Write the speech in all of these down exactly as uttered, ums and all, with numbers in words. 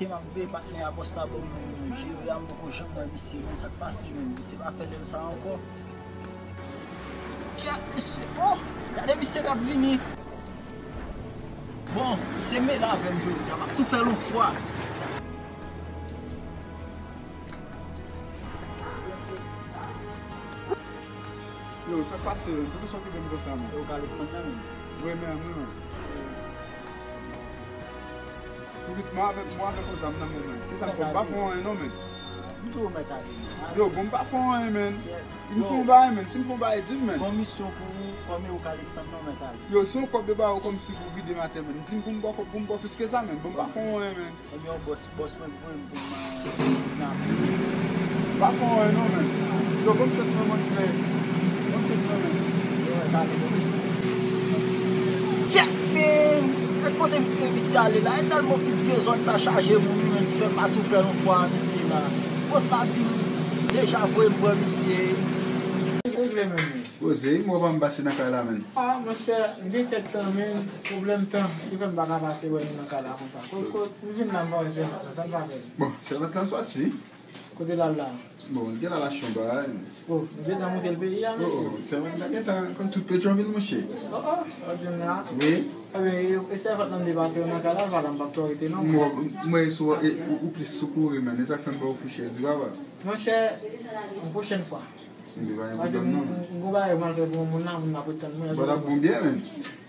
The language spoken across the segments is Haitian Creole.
M ap veye patnè a, bòs la ban m jere a, m poko janm wè misye, men sa k pase menm, misye pa fè lè sa ankò. Kèt mesye, oh, gade misye k ap vini. Bon, se mele avè m jodi a, m ap tou fè l yon fwa. Yo, sa k pase menm? Poukisa w kite m konsa menm? Yo, Alexandre menm. Wi, men, men. Tourisman avèk mwen avèk yon zam nan men, men. Kisa m fè? M pa fè anyen non, men. M tou mèt ale, men. Yo, bon, m pa fè anyen, men. M fè yon bagay, men. Si m fè yon bagay, di m, men. Bon misyon pou ou, kòm e ou k Alexandre non, mèt ale. Yo, si yon kòb yo ba ou kòmsi pou vide m atè, men. Di m pou m ba w kòb, pou m ba w plis ke sa, men. Bon, m pa fè anyen, men. Ebyen, yon bòs, bòs mwen k voye m pou m, euh, vin apre. Pa fè anyen non, men. Yo, bon chans mwen, monchè. Bon chans mwen, men. Yo, wè, talè, bon. Yes, men! Gad kote m kite misye ale la. E tèlman fin vye zòn sa chaje moun, men, ki fè m pa tou fè yon fwa a misye la. Bòs la di m deja voye m pran misye. Regle, men. Poze, mwen pa m pase nan kay la, men. Ah, monchè, m gen kèk tan, men, pwoblèm tan ki fè m pa ka pase wè nou nan kay la konsa. Kot, kot, m vin la, m pa wè sèvant la, sa m pa fè. Bon, sèvant la sòti. Kote l al la? Bon, li gen la lache yon bagay. Oh, m gentan monte l peyi a, mesye. Oh, oh, sèvant la gentan konn tout Petyonvil, monchè. Oh, oh, ou di m la? Wi. Ebyen, e, e sèvant la m te pase yo nan kay la, l pa la, m p ap twò rete, non. Mwen, mwen sou, e, ou, ou plis sou kouri, men. E sa k fè m ba w fouchèz, wi, papa. Monchè, yon pwochèn fwa. M te pa gen pwoblèm non. M gon bagay m al fè pou yon moun la, moun la ap tann mwen. Bagay la bon byen, men.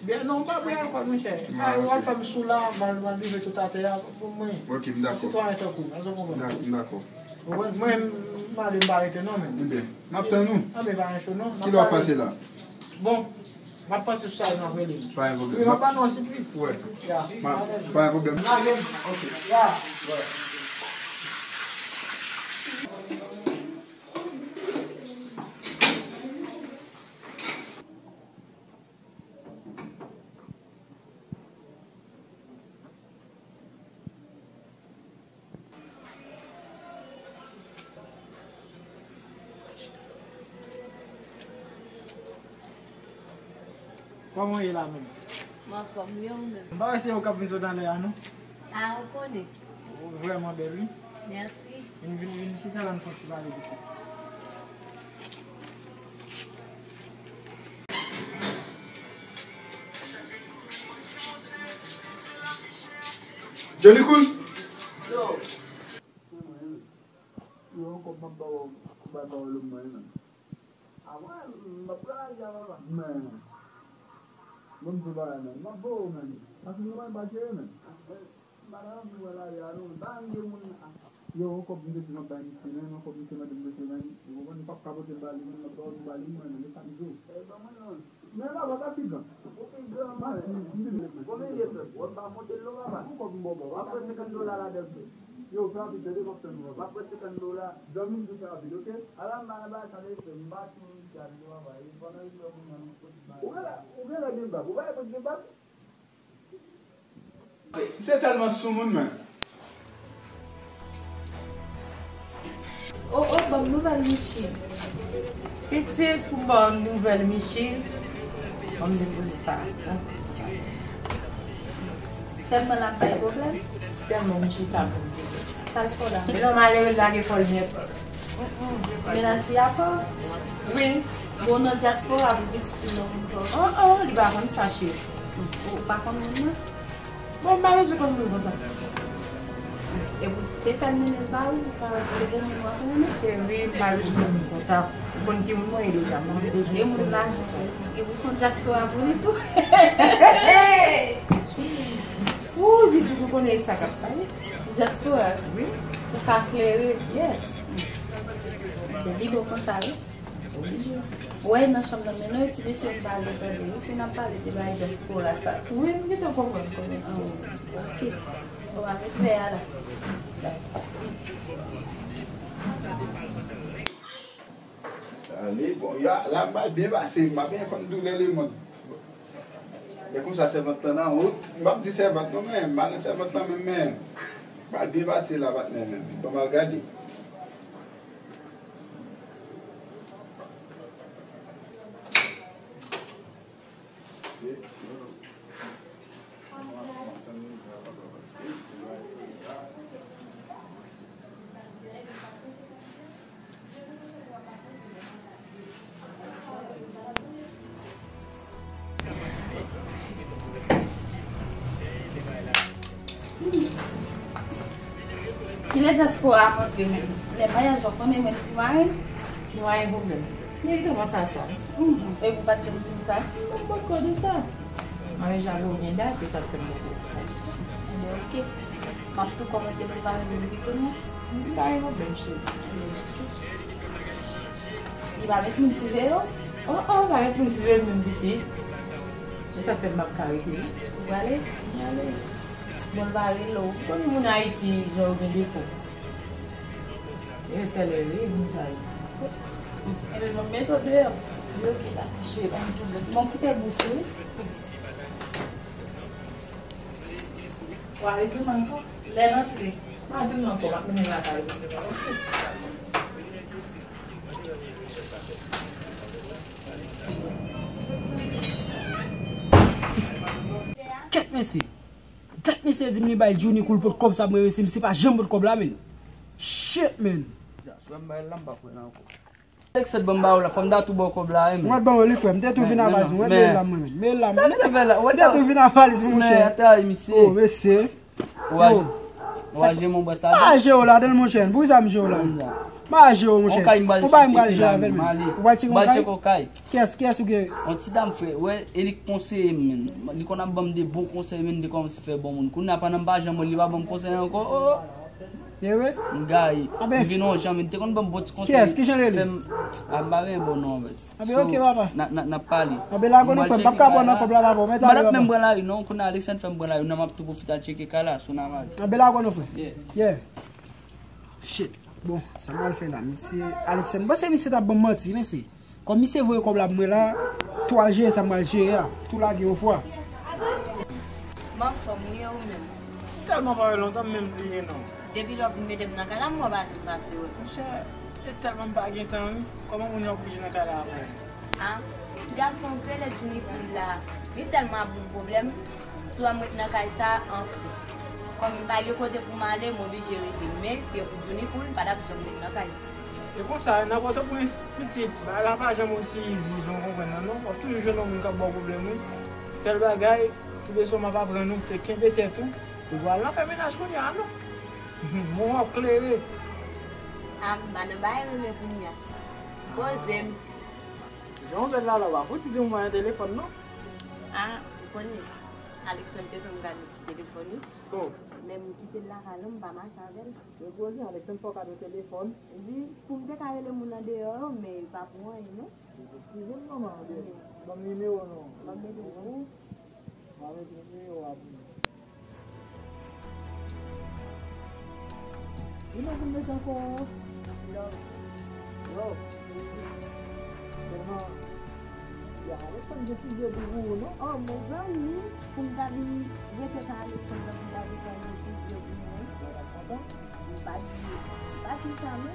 Byen, non, m pa byen ankò, monchè. Ah, ou al fè m sou la, m al, m al rive tout atè a pou mwen. Ok, m dakò. Sitwayen tankou m, èske w konprann? M dakò. Ou konprann? Mwen, m ale, m pa rete non, men. Ebyen, m ap tann ou. Anben, pa gen cho non. Kilè w ap pase la? Bon, m ap pase sou sa, m ap rele. Pa gen pwoblèm. Wi, m ap ba nou yon sipriz. Wè. Ya. Pa gen pwoblèm. Lage m. Ok. Ya. Wè. Kòman w ye la menm? M anfòm wi, ou menm? M pa wè se ou k ap vin sot anlè a non. A, ou konnen. Ou vrèman bèl wi. Mèsi. Vin, vin, vin chita la, n fè yon ti pale pitit. Johnny Cool. Yo. Yo, kòb m ap ba w, m ap ba w lòm mwen, men. A mwen, m ap pran lari a, papa. Men, bon, m di w bagay, men. M ap voye w, men. Paske nou pa jere, men. M pa t anvi wè lari a non, m pa renmen moun. Yo, yon kòb m te di m ap bay misye, men yon kòb misye mande m prete, men, ou konprann, m p ap ka pote l ba li, men m ap ba w li ba li, mwen, men, e sa m di w. E, ban mwen non. Men la, pa ta pigan. Ou pigan, men. Konbyen ye, frè? Wè m pa monte l non, papa. Yon kòb m ba w, papa. M ap pran senkant dola ladan l, frè. Yo, fè rapid, tande, m ap tann ou, papa. M ap pran senkant dola. Zanmi m, tou fè rapid, ok? Ala m ba nan bagay sa, men, frè, m pa ti moun ki al non, papa. E pandan l fè moun nan, m pran ti bagay. Ou genlè, ou genlè gen bab. Ou pa gen pòt gen bab? Misye tèlman soumoun, men. O, o, ban m nouvèl Michi. Pitit, pou m ba w nouvèl Michi, ban m depoze sa. Tèlman l ap bay pwoblèm. Tèlman Michi sa bon. Sa l fè w la? E non, malere l lage kò l nèt. Mm, mm. Mennaj li a pa w? Wi. Bon, nan dyaspora, pou di si non, non. Oh, oh, li pa konn sa, cheri. Ou pa konn moun nan? Bon, m pa bezwen konn moun konsa. E pou te fè l mennen l ba ou, pou sa, se bon moun w ap renmen. Cheri, m pa bezwen konn moun konsa. Ou konn ki moun mwen ye deja, m pa bezwen. E moun lajan sa, e ou konn dyaspora pou li tou. Ou, li di ou konnen sa k ap pale. Dyaspora, wi. Ou ka klere, yes. Li bon konsa, wi. Ou wè nan chanm nan, men non, ti mesye m pale, tande, wi, si n ap pale de bagay dyaspora sa. Wi, m gentan konprann, konprann. Ah, ok. Bon, avèk vè a la. Sa ale, bon, ya, la m pral byen pase, m pa byen konn doulè lemonn. E konsa sèvant lan nan wont. M p ap di sèvant non, men m pa nan sèvant lan menm, men m pral byen pase la, patnè, men ban m al gade. Kilè dyaspora ap antre menm? Lè maryaj la, w konnen mwen ki mari m. Ki mari m pou menm? Men kòman sa sa? Mhm. E pou pa t janm di m sa? M poko di w sa. Maryaj la gen dat, e sa k fè m poko di w sa. Ebyen, oke. M ap tou kòmanse prepare pou li tounen. M pa gen pwoblèm, cheri. Li pa met moun ti veyo? Oh, oh, pa met moun ti veyo menm piti. E sa k fè m p ap ka rete, wi. Ou prale? M prale. Bon, l pa rele w. Ou konn moun Ayiti, jan yo gen defo. E sèl rele moun sa yo. Ebyen, m ap mete w deyò. Li oke la. Cheri, pa gen pwoblèm. Bon, kite bous ou, wi. Wa rete m ankò. Lè n antre. M a jwenn ankò, m ap mennen lakay ou. Kèt mesye. Dat mesye di m li bay Johnny Cool pot kòb sa mwen mesye, misye pa janm pot kòb la, men. Shit, man. Alex, ban m ba ou la, fò m ta tou ba w kòb la, wi, men. Mwen ban w li, frè. M te tou vin a valiz mwen. Men la mwen, men. Men la mwen. M te tou vin a valiz mwen, monchè. Men atay, misye. Oh, mesye. Ou a jere mon bòs la. M a jere w ladan l, monchè. Poukisa m jere w la? M a jere w, monchè. Ou bay m pral jere avè l, men. Ou pral tcheke yon kay? Kiyès, kiyès ou gen? Yon ti dam, frè. Wè, e li k konseye m, men. Li konn ap ban m de bon konsèy, men. Li kòmanse fè bon moun. Kounye a, pandan m pa janm wè l, li pa ban m konsèy ankò. Oh, oh. Ye vre? M gaye. M vin yon jan, men li te konn ban m bon ti konsèy. Kiyès? Kijan l rele? Fè m, a, m pa gen bon non, men. Anben, oke, papa. N a, n a, n ap pale. Anben, lago nou, frè, m p ap ka pran nan kòb la, papa. Mèt ale, papa. M p ap menm pran lari, non, kounye a Alexandre fè m pran lari, non, m ap tou pwofite al tcheke kay la, sou nan mari. Anben, lago nou, frè. Yeah. Yeah. Shit. Bon, sa m pral fè la, mesye Alexandre? M panse misye t ap ban m manti, mesye. Kòm misye voye kòb la pou mwen la, tou al jere sa m pral jere a. Tou lage yon fwa. M anfòm, wi, e ou menm? M tèlman pa wè lontan, m menm bliye non. Depi lè w vin mete m nan kay la, m wè w pa janm pase, wi. Monchè, e tèlman m pa gen tan, wi. Kòman moun yo ap bouje nan kay la avè w? A, ti gason k rele Johnny Cool la, li tèlman ap ban m pwoblèm. Si w wè m ret nan kay sa, anfen. Kòm m pa gen kote pou m ale, m oblije rete. Men, si e pou Johnny Cool, m pa t ap janm ret nan kay sa. E konsa, nan Pòtoprens, pitit, bagay la pa janm osi easy, jan w konprann nan, non. W ap toujou jwenn yon moun k ap ba w pwoblèm, wi. Sèl bagay, ti leson m ap aprann ou, se kenbe tèt ou, epi w al nan fè mennaj kounye a, non. Mwen w ap klere. A, m pa nan bagay renmen kounye a. Poze m. Jan w bèl la, la, w a fouti di m w pa gen telefòn, non? A, ou konnen, Alexandre te fè m gade ti telefòn li. Oh. Men m kite l lakay la, m pa mache avè l. Yo gwo jan, Alexandre fè w kado telefòn. Wi, pou m te ka rele moun andeyò yo, men yo pa pou anyen, non. Ou jwenn manman an deyò. Ban m nimewo w non. Ban m nimewo w. M a mete nimewo a pou nou. Li mande m mete ankò. Yo. Yo. Sèlman, ya, Alexandre gen pizye di pou ou, non? Oh, mezanmi, pou m ta vin rete san Alexandre, pou m ta vin fè yon pizye di mwen. Mwen pa t kontan. M pa di, m pa di sa, non.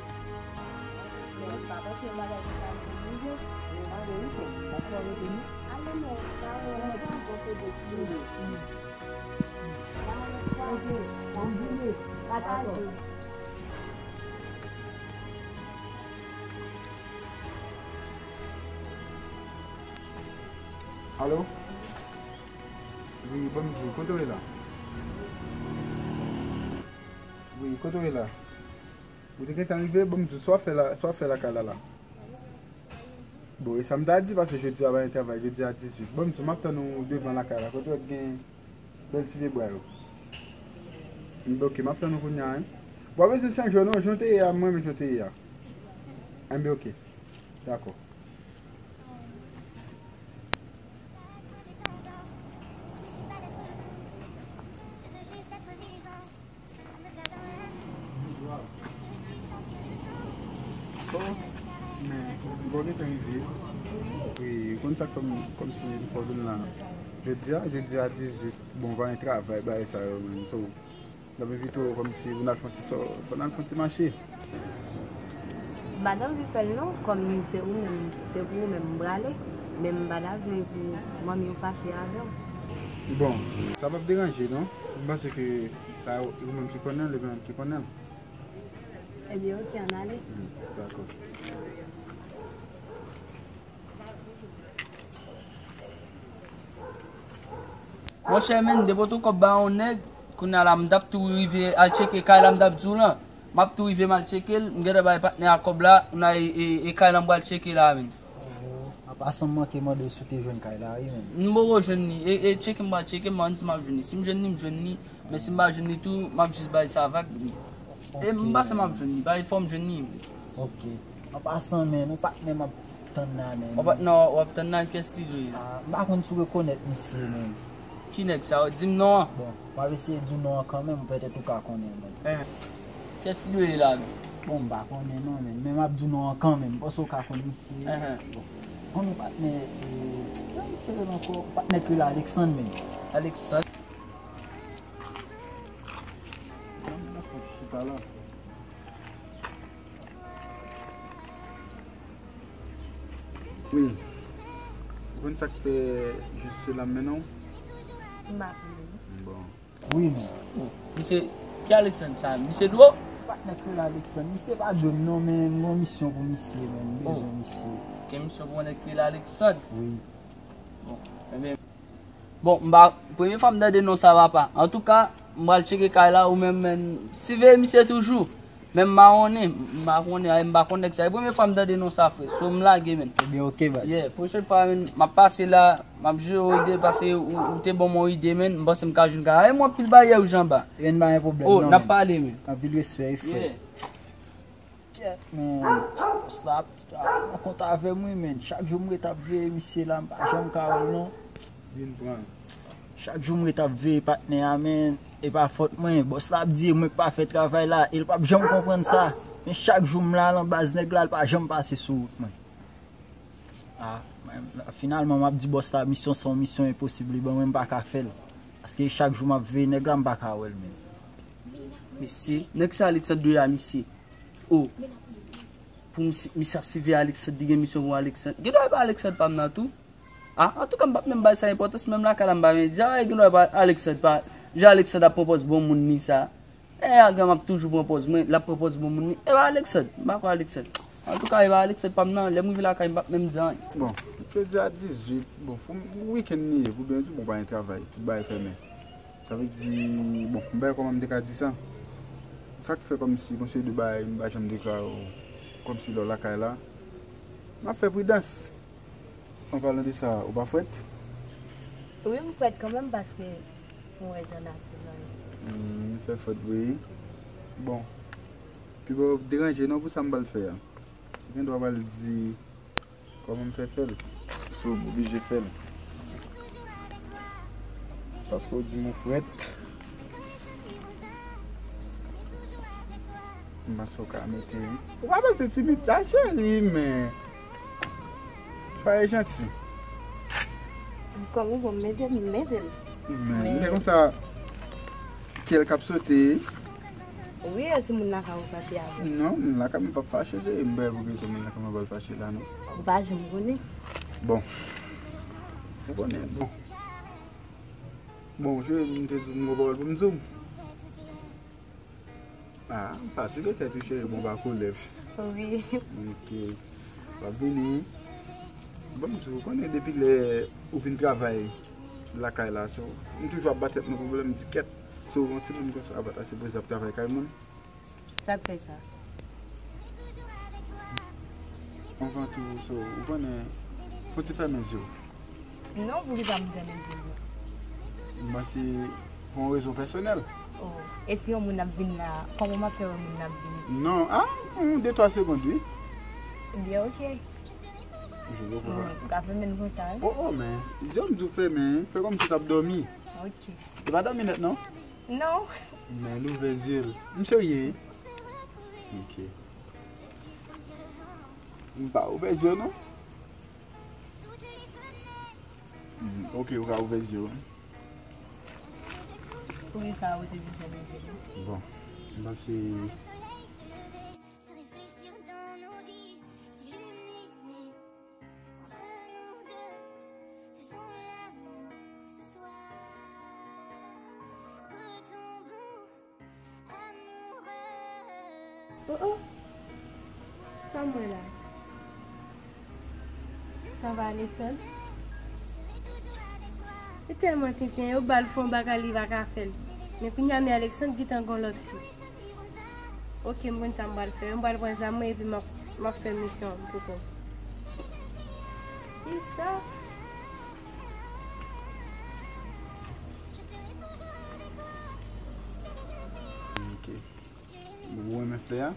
Men m pa panse yon bagay konsa se rive. Men m ale wi, frè m. Pa twò rete, non. Ale non, sa yo, sa yo. Alo? Wi, ban m di w, kote w ye la? Wi, kote w ye la? Ou te gentan rive, ban m di w, sa w ap fè la, sa w ap fè lakay la la? Bon, e sa m ta di, paske jodi a pa gen travay, jodi a dizuit. Bon, m di w, m ap tann ou devan lakay la, kote w gen bèl ti pye bwa yo. Enben, oke, m ap tann ou kounye a, wi. W pa bezwen chanje w non, jan w te ye a, m renmen jan w te ye a. Enben, oke. Dakò. Bon, men, bon, gentan rive. Wi, ou konn sa k fè m, kòmsi m fè w vin la. Jodi a, jodi a dizuit, bon, pa gen travay, bagay sa yo, menm. So, m ap envite w kòmsi pou n al fè yon ti sò, pou n al fè yon ti mache. M pa t anvi fè l non, kòm se ou menm, se pou ou menm m prale, men m pa t anvi pou manmi w fache avè w. Bon, sa p ap deranje non. M panse ke sa ou menm ki konnen l, li menm ki konnen l. Ebyen, oke, ann ale. Hmm, dakò. Monchè, men, depi w tou kòb ba yon nèg, Kounye a la, m t ap tou rive al tcheke kay la, m t ap di w lan. M ap tou rive, m al tcheke l, m gentan bay patnè a kòb la, kounye a e, e, e kay la m pral tcheke la, menm. An pasan, m manke mande w si w te jwenn kay la, wi, menm. M poko jwenn li. E, e tcheke m pral tcheke, m ann si m ap jwenn li. Si m jwenn li, m jwenn li. Men si m pa jwenn li tou, m ap jis bay sa vag. E m panse m ap jwenn li. Bay fò m jwenn li. Ok. An pasan, menm, yon patnè m ap tann la, menm. W ap, non, w ap tann la, kiyès li dwe ye? Ah, m pa konn si w rekonèt misye, menm. Ki nèg sa? Di m non an. Bon, m ap eseye di w non an kanmenm, petèt ou ka konnen, menm. Eh. Kiyès li dwe ye la, menm? Bon, m pa konnen non, menm. Men m ap di w non an kanmenm, m panse w ka konn misye. Eh, eh. Bon. Ann, yon patnè, eh, ki misye rele ankò? Patnè k rele Alexandre, menm. Alexandre? Chita la. Wi. Ou konn sa k fè jis se la m mennen w? M pa konnen. Bon. Wi, men. Misye, ki Alexandre sa? Misye dwe w? Patnè k rele Alexandre. Misye pa dwe m non, men m gen yon misyon pou misye, men m bezwen misye. Gen misyon pou yon nèg k rele Alexandre? Wi. Bon, enben, Bon, m pa, premye fwa m tande non sa, papa. Antouka, m pral tcheke kay la, ou menm, menm, siveye misye toujou. Men m pa konnen, m pa konnen, ay, m pa konn nèg sa. E premye fwa m tande non sa, frè. So, m lage, menm. Ebyen, ok, baz. Yeah, pwochèn fwa, menm, m ap pase la, m ap jere w ide, paske ou, ou te ban m yon ide, menm, m panse m ka jwenn kay la. E mwen, anpil bagay ou jan ba. Ebyen, pa gen pwoblèm, oh, non, n ap pale, menm. Anpil respè, wi, frè. Yeah. Kèt, men, bòs la ap, ap nan kont avè m, wi, men. Chak jou m ret ap veye misye la, m pa janm ka wè l, non. Vin pran. Chak jou m ret ap veye patnè a, men, e pa fòt mwen. Bòs la ap di e mwen k pa fè travay la, e l p ap janm konprann sa. Men chak jou m la, lan baz nèg la, l pa janm pase sou wout mwen. Ah, men, finalman, m ap di bòs la, misyon sa yon misyon enposib, li ban mwen, m pa ka fè l. Paske chak jou m ap veye nèg la, m pa ka wè l, men. Mesye, nèg sa Alexandre dwe a misye. Oh. Pou misye, misye ap siveye Alexandre, li gen misyon pou Alexandre. Gen dwa e pa Alexandre pa m nan tou. Ah, antouka, m p ap menm bay sa enpòtans, menm lakay la m pa menm di, ah, gen dwa e pa Alexandre pa, jan Alexandre ap pran pòz bon moun li sa. E a, granma ap toujou pran pòz mwen, l ap pran pòz bon moun li. E pa Alexandre, m pa kwè Alexandre. Antouka, e pa Alexandre pa m nan, lè m rive lakay, m p ap menm di anyen. Bon, jodi a dizuit, bon, pou m, wikenn li ye, pou byen di, bon, pa gen travay, tout bagay fèmen. Sa vle di, bon, m pa wè kòman m te ka di sa. Sa k fè kòmsi, bon, se de bagay, m pa janm deklare w kòmsi lè w lakay la. M ap fè pridans. An palan de sa, ou pa frèt? Wi, m frèt kanmenm paske m wè jan nati lan ye. Hmm, m fè fòt vre. Bon, piga w deranje non pou sa m pral fè a. Ou gen dwa pral di kòman m fè fè l. Si w oblije fè l. Paske w di m ou frèt. M panse w ka mete wi. Ou pa panse timid sa cheri, men. Soyez gentil. Kòm ou bon, m mete l, m mete l. Men, men lè konsa, kè l k ap sote. Wi, e si moun lakay ou fache avè m? Non, moun lakay mwen p ap fache, cheri. M pa wè pou ki rezon moun lakay mwen pral fache la, non. Ou pa janm konnen. Bon. Ou konnen, bon. Bon, cheri, m te di w m gon pawòl pou m di w. Ah, pa sou tèt ou cheri, bon, pa koulèv. Wi. Ok. W ap vini. Bon, m di w, ou konnen depi lè ou vin travay lakay la, so, m toujou ap ba tèt mwen pwoblèm, m di kèt, so, yon timoun konsa pa t ase poze ap travay kay moun. Sa k fè sa? Anvan tou, so, ou konnen, fò w ti fèmen zye w. Non, poukisa m fèmen zye m nan? M panse pou yon rezon pèsonèl. Oh, e si yon moun ap vin la, kòman m ap fè wè moun nan ap vini? Non, ah, hmm, de twa segond, wi. Ebyen, ok. Je veux comprendre. Hmm, ou ka fèmen l konsa, wi. Oh, oh, men, zye w m di w fèmen, fè kòmsi w t ap dòmi. Ok. Ou pa dòmi nèt, non? Non. Men l ouvè zye l. M serye, wi. Ok. M pa ouvè zye w, non. Hmm, ok, ou ka ouvè zye w. Poukisa ou te bezwen leve? Bon, m panse Oh, oh. Sa m wè la? Sa va, Alexandre? Li tèlman tenten, yo ba l fon bagay, li pa ka fè l. Men kounye a, men Alexandre gentan gen lòt fi. Ok, m konn sa m pral fè. M pral pran zam mwen epi m ap, m ap fè misyon m pou kò m. Kisa? Ok. Ou renmen flè a?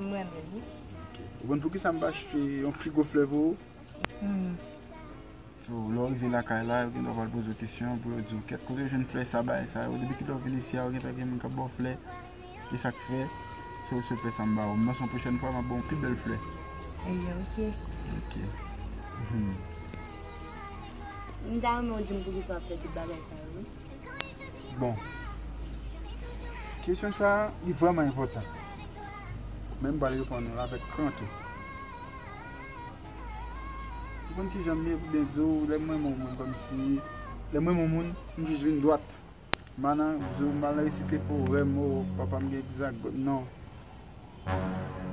M renmen l, wi. Ok. Ou konn poukisa m pa achte yon pi gwo flè pou ou? Hmm. So, lè w rive lakay la, yo gen dwa pral poze w kesyon pou yo di w, "Kèt, kote w jwenn flè sa, bagay sa yo?" Depi kilè w vin isi a, ou gentan gen moun k ap ba w flè. E sa k fè, se w sou flè sa m ba w. M panse yon pwochèn fwa, m ap ba w yon pi bèl flè. Eyo, ok. Ok. Hmm. M ta renmen w di m poukisa w ap fè tout bagay sa yo, wi. Bon. Kesyon sa a, li vrèman enpòtan. Men m pral reponn ou l avèk kran tou. Ou konn kijan m ye pou byen di w, lè m renmen yon moun kòmsi, lè m renmen yon moun, m jis vin dwat. Mana, di w m al resite powèm, o, papa m gen egzak, non.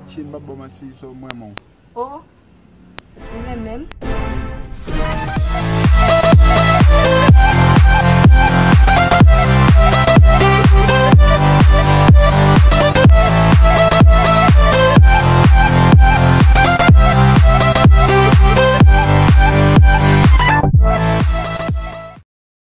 Tchye, m p ap ba w manti, so m renmen w. O, ou renmen m?